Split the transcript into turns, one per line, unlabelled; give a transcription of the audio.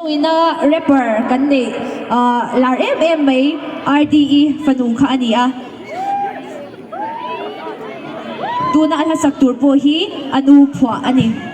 Ina rapper kan neih lar em em mai RDE fanu kha a ni a. Tuna a hlasak tur pawh hi a nu phuah a ni.